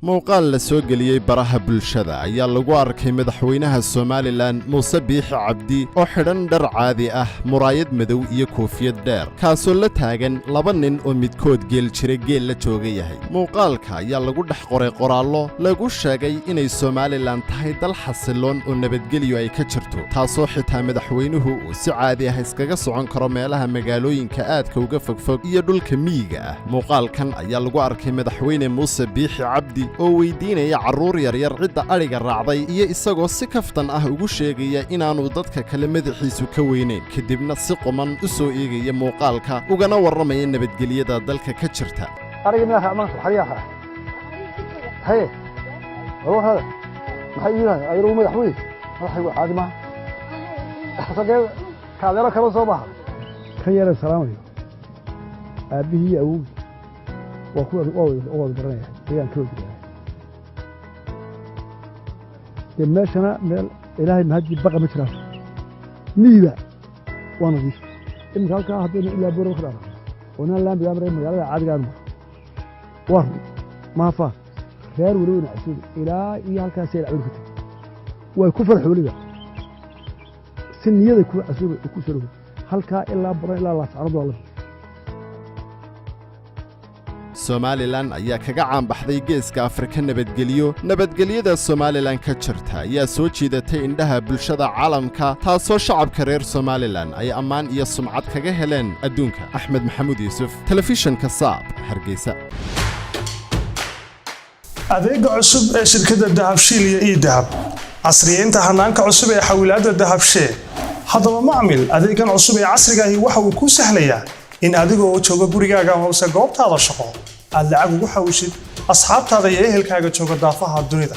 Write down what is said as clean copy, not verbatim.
Muuqaal la soo geliyey baraha bulshada ayaa lagu arkay madaxweynaha Somalilan Muuse Biixi Cabdi oo xidhan dhar caadi ah, muraayad madow iyo koofiyad dheer, kaasoo la taagan laba nin oo midkood geel jira geel la jooga yahay. Muuqaalka ayaa lagu dhex qoray qoraallo lagu sheegay inay Somalilan tahay dal xasilloon oo nabadgelyo ay ka jirto, taasoo xitaa madaxweynuhu uu si caadi ah iskaga socon karo meelaha magaalooyinka aadka uga fogfog iyo dhulka miyiga ah. Muuqaalkan ayaa lagu arkay madaxweyne Muuse Biixi Cabdi oo weydiinaya carruur yaryar cidda adhiga raacday, iyo isagoo si kaftan ah ugu sheegaya inaannu dadka kale madaxiisu ka weynayn, kadibna si quman u soo eegaya muuqaalka ugana warramaya nabadgelyada dalka ka jirta. Ariga miyaa raac maanta? Xariyaa raac haye, warwarada maxay iibinaya? Ayar madax wey, madaxaygu caadi maaha, sagee kaadeero kala soo baxa. Kan yareen salaamayo aabbihii iyo awowgii waa kuwa waa wada garanaya, deegaan ka wada garanaya. Dee meeshana meel Ilaahay mahadii baqa ma jiraan, miyiba waa nadiif. Iminka halkaa haddaynu ilaa Boorama ka dhaafno oo naan laamigaa maray, magaalada caadigaan maro, waa run maafaa reer weli weyna casuubi ilaa iyo halkaas ay cawil ka tegi, way ku farxi weliba si niyaday ku casuubi ku soo dhowey halkaa ilaa Baran ilaa Laascanood waa la. Somalilan ayaa kaga caanbaxday Geeska Afrika nabadgelyo. Nabadgelyada Somalilan ka jirta ayaa soo jiidatay indhaha bulshada caalamka, taasoo shacabka reer Somalilan ay ammaan iyo sumcad kaga heleen adduunka. Axmed Maxamuud Yuusuf, telefishanka Saab, Hargeysa. Adeega cusub ee shirkadda Dahabshiil iyo eDahab, casriyeynta hanaanka cusub ee xawilaadda Dahabshee. Haddaba macmil, adeegan cusub ee casriga ahi waxa uu kuu sahlayaa in adigoo jooga gurigaaga hoose goobtaada shaqo aad lacag ugu xawishid asxaabtaada iyo ehelkaaga jooga daafaha dunida.